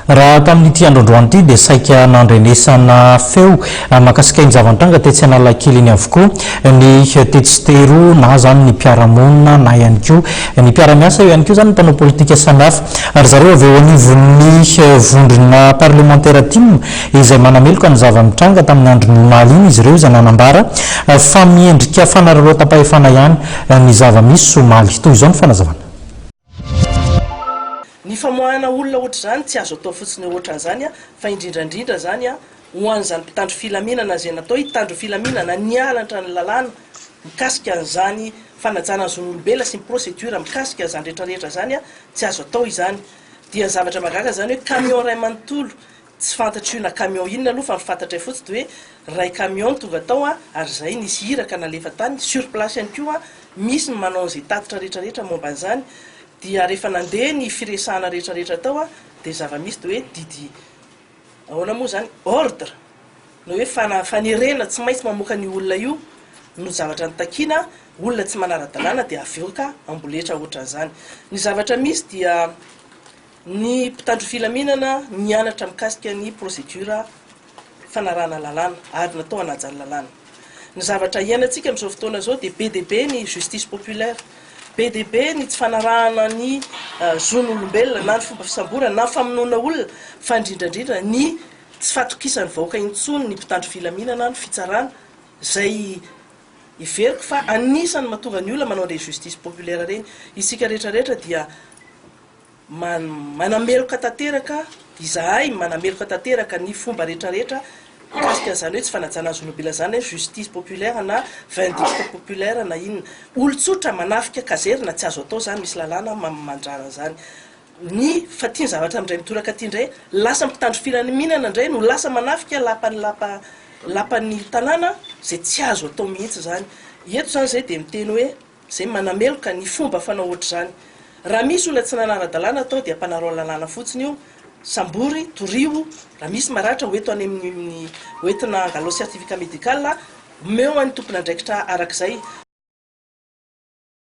Raha tamin'ity andro androany ity dia saika nandrenesana feo mahakasika iny zava-nitranga tetsy Analakely iny avokoa ny tetsy sy teroa na izany ny mpiara-monina na ihany koa ny mpiara-miasa eo ihany koa izany ny mpanao politika samihafa. Ry zareo avy eo anivon'ny vondrona parlemantera tim izay manameloka ny zava-nitranga tamin'ny andron'ny omaly iny izy ireo izay nanambara fa miendrika fanararaotam-pahefana ihany ny zava-misy omaly. Toy izao ny fanazavana. Ny famoahana olona ohatr'izany tsy azo atao fotsiny ohatran'izany fa indrindra indrindra izany ho an'izany mpitandro filaminana izay natao hitandro filaminana nianatra ny lalàna mikasika an'izany fanajana ny zon'olombelona sy ny procédure mikasika an'izany rehetra rehetra izany tsy azo atao izany dia ny zavatra mahagaga izany hoe camion iray manontolo Tsy fantatro io na camion inona aloha fa ny fantatray fotsy de hoe ray camion no tonga tao a, ary zay nisy iraka nalefa tany, sur place ihany koa misy ny manao an'izay tatitra rehetra rehetra momba an'izany, dia rehefa nandeha ny firesahana rehetra rehetra tao a, dia zava-misy de hoe didy ahoana moa zany, ordre na hoe fana- fanerena tsy maintsy mamoaka an'io olona io no zavatra notakiana, olona tsy manara-dalàna dia avoaka amboletra ohatran'izany. Ny zavatra misy dia. Ny mpitandro filaminana nianatra mikasika ny procédure fanarahana lalàna ary natao hanaja ny lalàna. Ny zavatra iainantsika amin'izao fotoana izao dia be dia be ny justice populaire, be dia be ny tsy fanarahana ny zon'olombelona na ny fomba fisamborana na ny famonoana olona fa indrindra indrindra ny tsy fahatokisan'ny vahoaka intsony ny mpitandro filaminana, ny fitsarana izay heveriko fa anisan'ny mahatonga ny olona manao an'ireny justice populaire ireny. Isika rehetra rehetra dia Manameloka tanteraka izahay, manameloka tanteraka ny fomba rehetrarehetra mikasika an'izany hoe tsy fanajana ny zon'olombelona izany hoe justice populaire na vindicte populaire na inona. Olon-tsotra manafika kazerina tsy azo atao izany, misy lalàna mandrara an'izany. Ny fa ity ny zavatra indray mitoraka aty indray, lasa mpitandro filaminana indray no lasa manafika lapan'ny lapa lapan'ny tanàna izay tsy azo atao mihitsy izany. Eto izany izay dia miteny hoe Izay manameloka ny fomba fanao ohatr'izany. Raha misy olona tsy nanara-dalàna atao dia ampanarao lalàna fotsiny io, sambory, torio, raha misy maratra hoento any amin'ny hoentina angalao certificat médical, omeo an'ny tompon'andraikitra arak'izay.